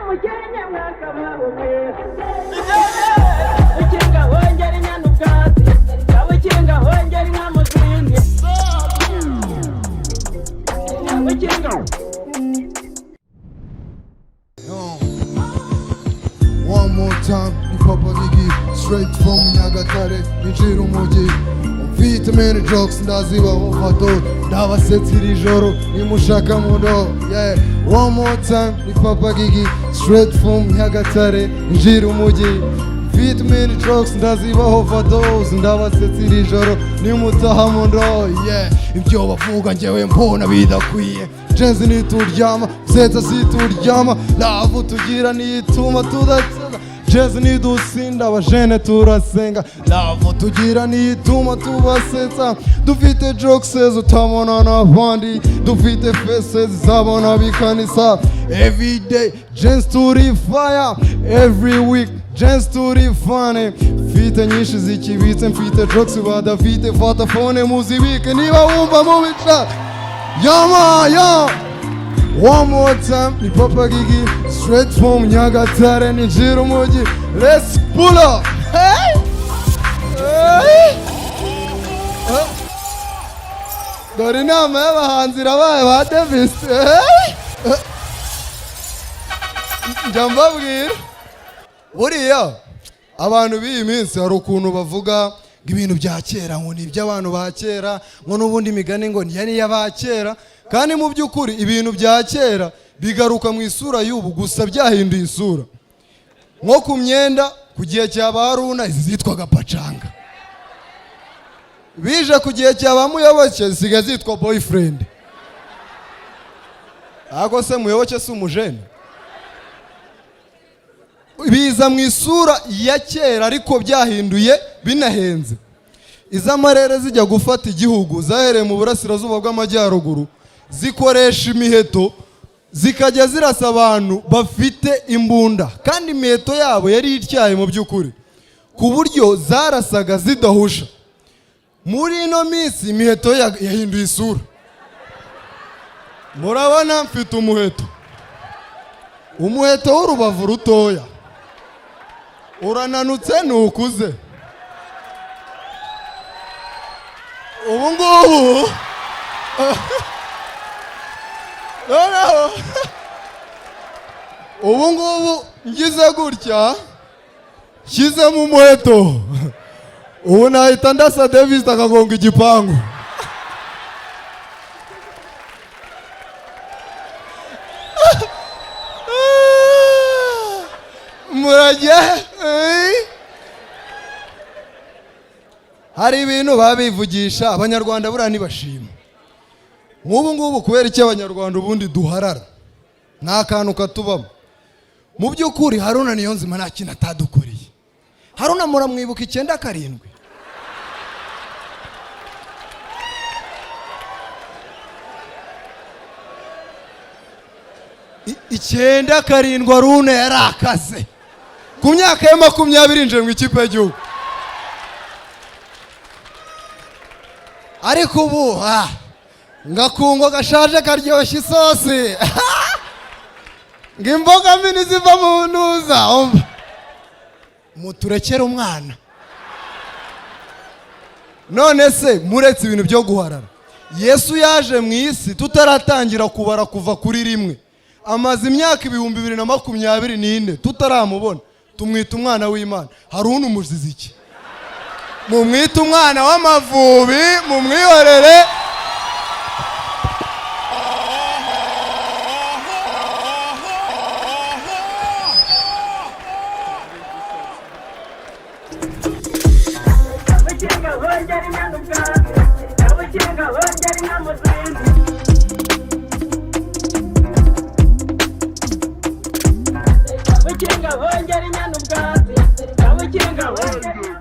Mukenke mwakabaho mwe. Ukinga hongera inyana ubwatsi, ukinga hongera inka mu zindi, ukinga. Yo. One more time, ni Papa Gigi, straight from Nyagatare, ninjira umujyi. Mfite many jokes, ndazibaho fato, ndabasetsa iri joro, nimushaka mundo. Yeah. One more time, ni Papa Gigi, straight from Nyagatare, ninjira umujyi. Mfite many jokes, ndazibaho vados, ndabasetsa iri joro, nimutaha mundo. Yeah. Ibyo bavuga njyewe mbona bidakwiye. Gen-Z nituryama, gusetsa situryama, love tugira nituma tudatsinda. Gen-Z nidusinda, abajene turasenga, love tugira nituma tubasetsa. Dufite jokes utabona n'abandi, dufite faces zabona bikanisa. Every day Gen-Z turi fire, every week Gen-Z turi funny. Mfite nyinshi zikibitse, mfite jokes badafite, fata phone muzibike niba wumva mubica. Yama, yo! One more time, ni Papa Gigi, straight from Nyagatare, ninjira umujyi. Let's pull up! Hey! Hey! Oh. Dore inama y'abahanzi irabaye ba Davis. Hey! Njya mbabwira. Buriya abantu b'iyi minsi hari ukuntu bavuga ngo ibintu bya kera ngo ni iby'abantu ba kera, ngo n'ubundi imigani ngo niyo ni iy'aba kera, kandi mu by'ukuri ibintu bya kera bigaruka mu isura y'ubu, gusa byahinduye isura. Nko ku myenda, ku gihe cya ba Haruna izi zitwaga pacanga, bije ku gihe cya ba Muyoboke zisigaye zitwa boyfriend. Ariko se Muyoboke si umujene? Biza mu isura ya kera ariko byahinduye, binahenze. Iz'amarere zijya gufata igihugu zahereye mu burasirazuba bw'amajyaruguru, zikoresha imiheto, zikajya zirasa abantu bafite imbunda, kandi imiheto yabo yari ityaye mu by'ukuri, ku buryo zarasaga zidahusha. Muri ino minsi imiheto yahinduye isura. Murabona mfite umuheto, umuheto w'urubavu rutoya, urananutse ntukuze. Ubu ngubu noneho, ubu ngubu ngize gutya, nshyizemo umuheto, ubu nahita ndasa Davis akagonga igipangu. Murajya eh? Hari ibintu baba bivugisha, Abanyarwanda buriya ntibashima. Nk'ubu ngubu kubera icyo Abanyarwanda ubundi duharara nta kantu katubamo. Mu by'ukuri Haruna Niyonzima nta kintu atadukoreye. Haruna muramwibuka 97? 97 Haruna yarakaze, ku myaka ya 20 yinjiye mu ikipe y'igihugu. Ariko ubu ngakungo gashaje karyoshya isosi, ngo imboga mbi ziva mu ntuza. Umva, muturekere umwana. None se muretse ibintu byo guharara, Yesu yaje mu isi tutaratangira kubara kuva kuri rimwe, amaze imyaka 2024 tutaramubona, tumwita umwana w'Imana. Haruna umuziza iki? Mumwite umwana w'Amavubi, mumwihorere. Ukinga hongera inyana ubwatsi, ukinga hongera inka mu zindi. Ukinga hongera inyana ubwatsi, ukinga hongera.